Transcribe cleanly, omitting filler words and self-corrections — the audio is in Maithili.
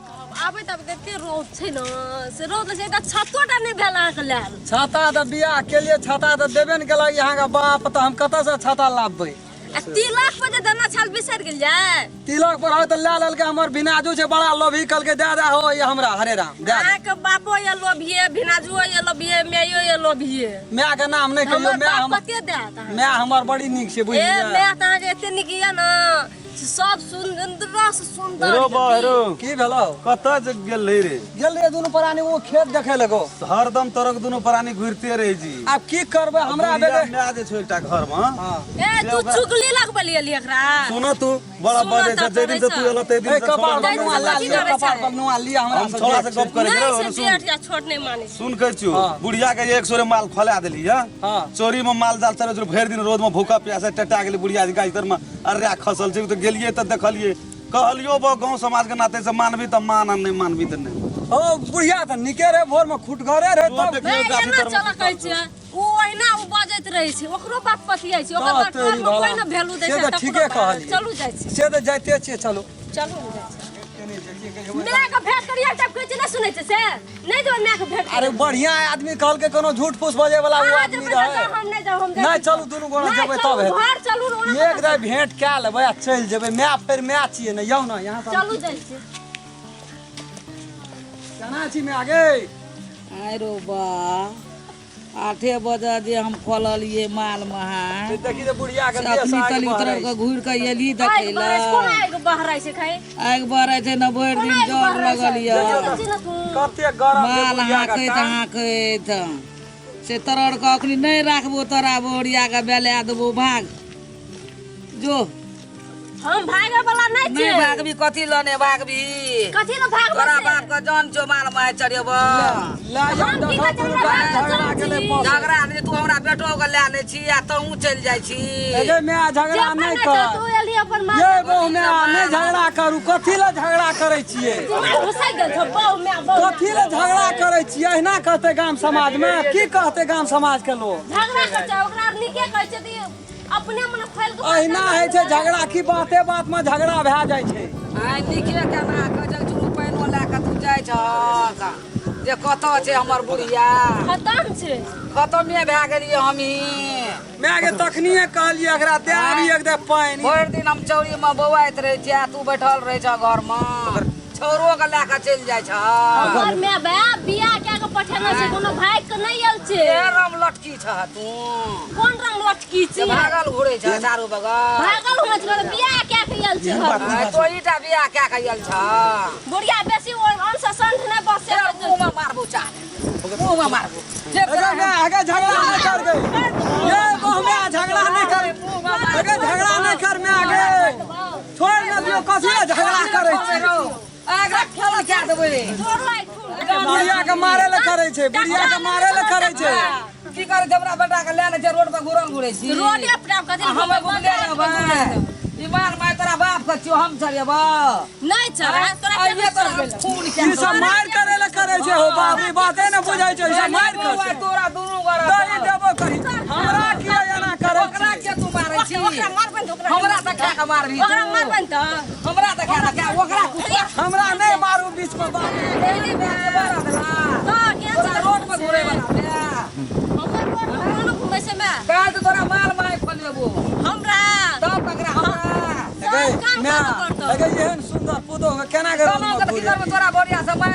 कहब, आबैत आबैत एते रौद छै ने, से रौद छै तऽ छतो टा नहि भेल अहाँके लायल। छाता तऽ बियाह के लिए छाता तऽ देबे ने केलक अहाँके बाप, तऽ हम कतऽसँ छाता लाबबै? आ तिलक पर जे देना छल बिसरि गेलियै? तिलक पर है तऽ लए लेलकै। हमर भिनाजू छै बड़ा लोभी, कहलकै दए दे हो ये हमरा, हरे राम दए दे। अहाँके बापो ये लोभिये, भिनाजुओ ये लोभिये, माइयो ये लोभिये। माय के नाम नहि कहियौ। हमर माय बाप हमर कते देत अहाँके? माय हमर बड़ी नीक छै, ए बुझलियै? माय तऽ अहाँके एते नीक ये ने, से सब सुन्दर से सुन्दर। रो बा रो। की भेलौ? कतऽ जे गेल रही रे? गेल रहियै दुनू प्राणी ओ खेत देखे लगो। हरदम तोरक दुनू प्राणी घुरिते रहै छी। आब की करबै हमरा बुढ़िया बेगे माय जे छौ एकटा घर मे। हाँ। ए तू चुगली लगबलियै एकरा? सुन, तू बड़ा सुन बजै तऽ छ। जाहि दिन से करै तू छ। एलह ताहि दिन ए से कपार छोड़ा पर जाहि दिन नुआ से लए कथी लिअ, करै कपार छै? पर नुआ लिअ हमरा हम से छोड़ा से जेठ गप छै। करै नहि छी से सुन। जेठ या छोट नहि मानै छै। सुन कहै छियौ। हाँ। बुढ़िया के एक सोरे माल खोला देली है। हाँ। चोरी में माल जाल चरै छलै, भरि दिन रोज में भूखा प्यासा टटा गेलै बुढ़िया के। गाछ तर में अर्रा खसल छै तऽ गेलियै तऽ देखलियै, कहलियो बा गाँव समाज के नाते से मानबी तऽ मान आ नहि मानबी तऽ नहि। ओ बुढ़िया तऽ नीके रहे, भोर में खुटघरे रहे जो तब। देखियौ नहि गाछी एना तर में चलऽ कहै छियै, ओ ओहिना ओ बजैत रहै छै, ओकरो बाप पतियाइ छै, ओकर तऽ बाप तेरी टोलमे कोइ भला। ने वैल्यू दै से छै तऽ तकरो ठीके बाप। कहलियै। चलू जाइ छी। से तऽ जाइते छियै, चलू। चलू ने जाइ छी। मायके भेंट करियै तब कहै छै नहि सुनै छै, से नहि देबै मायके भेंट। अरे बढ़िया आदमी कहलकै, कोनो झूठ फूस बजे वाला ओ अहाँ आदमी जेबै तऽ रहे। हम नहि जाउ, हम जाइ नहि छी। चलू, दुनू गोरा नहि, जेबै चलू, तब हेतै। घर चलू ने, ओना एक दाइ भेंट कए लेबै आ चलि जेबै। माय फेर माय छियै ने, यौ ने यहाँ से। चलू जाइ छी। केना छी माय गे? आइ रो बा, 8 बजे जे हम खोललियै माल महा देखी तऽ बुढ़िया के से देह अखनी से आगि तनी उतर बहरै कऽ छै। घुरि कऽ एली आगि देखै बहरै छै, कोना लए। आगि बहरै छै खाइ? आगि बहरै छै ने, भरि कोना दिन आगि जर बहरै छै? लगल यऽ। देखै छी ने तू? कते गरम छै माल बुढ़िया के हाँकैत टांग। हाँकैत से तरड़ कऽ अखनी नहि राखबो, तोरा बोरिया कऽ बेला देबो, भाग जो। हम भागे वाला नहीं नहि छियै। भागबी? कथी लऽ नहि भागबी? कथी लए भागबै तोरा से? बाप के जान छौ माल माय चढ़ेबो। ले जाओ। हम की देखो कहै छी, दुनू हमरा भाई बाप के झगड़ा जान गेलै छी। पसै। झगड़ा नहि, तू हमरा बेटो के लए लै छी आ तहूँ चलि जाइ छी। एगे माय, जे झगड़ा अपन नहि नहि कर। छौ, तू एलही अपन माल। ये बहु माय, नहि झगड़ा करू। कथी लए झगड़ा करै छियै? दिमाग घुसै गेल छौ, बहु माय बहु माय। कथी लए झगड़ा करै छियै? अहिना कहतै गाम समाज मे? की कहतै गाम समाज के लोग? झगड़ा करै छै, ओकरा आर नीके कहै छै तऽ ई अपने मने फैल के। अहिना होइ छै झगड़ा की बाते बात में झगड़ा भए जाइ छै। आइ नीके केना कहै छै, चुरू पानिओ लए कऽ तू जाइ छहक जे कतऽ छै हमर बुढ़िया? खतम छै। खतमे भए गेलियै हमही। माय के तखनिए कहलियै एकरा दे आबी एक दे पानि। भरि दिन हम चौरीमे बौआइत रहै छियै आ तू बैठल रहै छह घरमे, छौरो के लए कऽ चलि जाइ छह। हमर माय बाप बियाह कए के पठेने छै, कोनो भागि के नहि आयल छै। के रम लटकी छह तू? कोन रंग लटकी से छै? भागल घुरै छह चारू बगल। भागल हुए छै, बियाह कए के आयल छै घर। आइ तोहीटा बियाह कए कऽ आयल छह। बुढ़िया बेसी अंश संठ नहि बसे। फेर मुँहमे मारबो, चाह मुँहमे मारबो फेर। अगे माय, अगे झगड़ा नहि कर गे। ये बहु माय, झगड़ा नहि कर। अगे झगड़ा नहि कर माय गे, छोड़ ने दियौ। कथी लए झगड़ा करै छी? एकरा खेल कए देबै। बुढ़िया के मारे लए करै छै, बुढ़िया के मारे लए करै छै। की करै छै? हमरा बेटा के लए लै छै, रोड पर घुरल घुरै छी। रोडे पर आब कथी? आ हम घुमले रहबै? ई माल माय तोरा बाप के छियौ, हम चढ़ेबौ? नहि चढ़ा तोरा। आइये तोरा हम खून ई कए सब मारि करे लए करै छै हो बाप, ई बाते ने बुझै छै, ई सब मारि करै छै। तोरा दुनू गोरा दही देबो कही, हमरा किया एना करै ओकरा छी? के तू मारै छी? ओकरा मारबनि तऽ ओकरा हमरा तऽ खा के मारबी तू। ओकरा मारबनि तऽ हमरा तऽ खा के ओकरा कुछ हमरा नहि मारू बीच में बाप। डेली भए के बड़ा देला। तऽ केहन तोरा छै? रोड पर घुरै वाला बे। हमर रोड पर कोनो घुमै छै माय? काल्हि तऽ तोरा माल माय खोलेबो। हमरा तब ककरा हमरा अगे सब काम माय करऽ पड़तौ। अगे एहन सुन्दर पुतोह के केना के रोड केना में के की करबै तोरा बढ़िया से मारि।